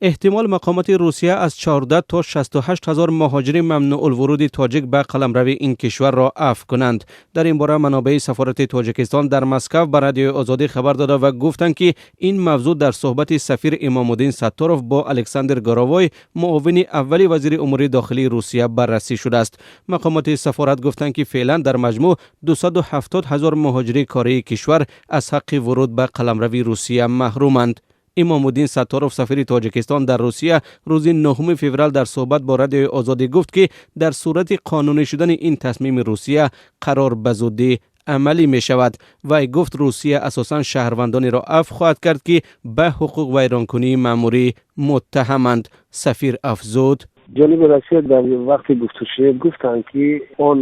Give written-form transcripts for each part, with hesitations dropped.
Эҳтимол мақомоти Русия аз 14 то 68 ҳазор муҳоҷири мамнӯъулвуруди тоҷик ба қаламрави ин кишварро афв кунанд. Дар ин бора манобеи сафорати Тоҷикистон дар Москав ба Радиои Озодӣ хабар дода ва гуфтанд, ки ин мавзӯъ дар суҳбати сафир Имомуддин Сатторов бо Александр Горовой, муовини аввали вазири умури дохилии Русия, баррасӣ шудааст. Мақомоти сафорат гуфтанд, ки феълан дар маҷмӯъ 270 ҳазор муҳоҷири кории кишвар аз ҳаққи вуруд ба қаламрави Русия маҳруманд. Имомуддин Сатторов, сафири Тоҷикистон дар Русия, рӯзи 9 феврал дар суҳбат бо Радиои Озодӣ гуфт, ки дар сурати қонунӣ шудани ин тасмими Русия, қарор ба зудӣ амалӣ мешавад. Вай гуфт, Русия асосан шаҳрвандонеро афв хоҳад кард, ки ба ҳуқуқвайронкунии маъмурӣ муттаҳаманд. Сафир афзуд: Ҷониби Россия дар вақти гуфтушунид гуфтанд, ки он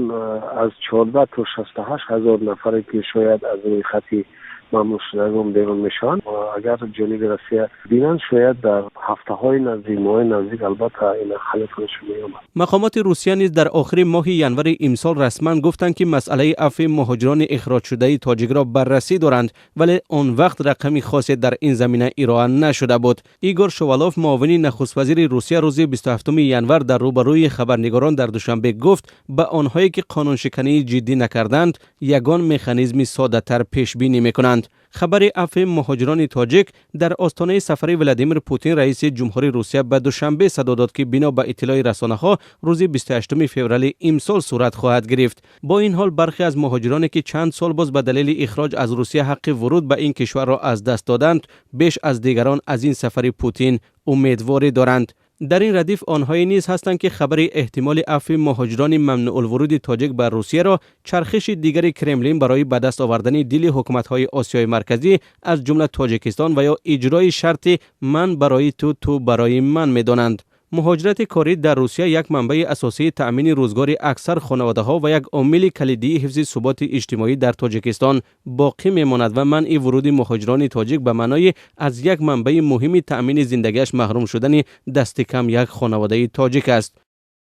аз 14 то 68 ҳазор нафаре, ки шояд аз рӯйхати мамнӯъшудагон берун мешаванд, агар ҷониби Россия бинанд, шояд дар ҳафтаҳои наздик, моҳои наздик, албатта, ин ҳалли худашо меёбад. Мақомоти Русия низ дар охири моҳи январи имсол расман гуфтанд, ки масъалаи афви муҳоҷирони ихроҷшудаи тоҷикро баррасӣ доранд, вале он вақт рақами хосе дар ин замина ироа нашуда буд. Игор Шувалов, муовини нахуствазири Русия, рӯзи 27 январ дар рӯбарӯи хабарнигорон дар Душанбе гуфт, ба онҳое ки қонуншикании ҷиддӣ накарданд, ягон механизми соддатар пешбинӣ мекунанд. Хабари афви муҳоҷирони тоҷик дар остонаи сафари Владимир Путин, раиси ҷумҳури Русия, ба Душанбе садо дод, ки бино ба иттилои расонаҳо рӯзи 28 феврали имсол сурат хоҳад гирифт. Бо ин ҳол, бархе аз муҳоҷироне, ки чанд сол боз ба далели ихроҷ аз Русия ҳаққи вуруд ба ин кишварро аз даст доданд, беш аз дигарон аз ин сафари Путин умедворӣ доранд. Дар ин радиф онҳое низ ҳастанд, ки хабари эҳтимоли афви муҳоҷирони мамнӯъулвуруди тоҷик ба Русияро чархиши дигари Кремлин барои ба даст овардани дили ҳукуматҳои Осиёи Марказӣ, аз ҷумла Тоҷикистон, ва ё иҷрои шарти «ман барои ту, ту барои ман» медонанд. Муҳоҷирати корӣ дар Русия як манбаи асосии таъмини рӯзгори аксар хонаводаҳо ва як омили калидии ҳифзи суботи иҷтимоӣ дар Тоҷикистон боқӣ мемонад ва манъи вуруди муҳоҷирони тоҷик ба маънои аз як манбаи муҳими таъмини зиндагиаш маҳрум шудани дасти кам як хонаводаи тоҷик аст.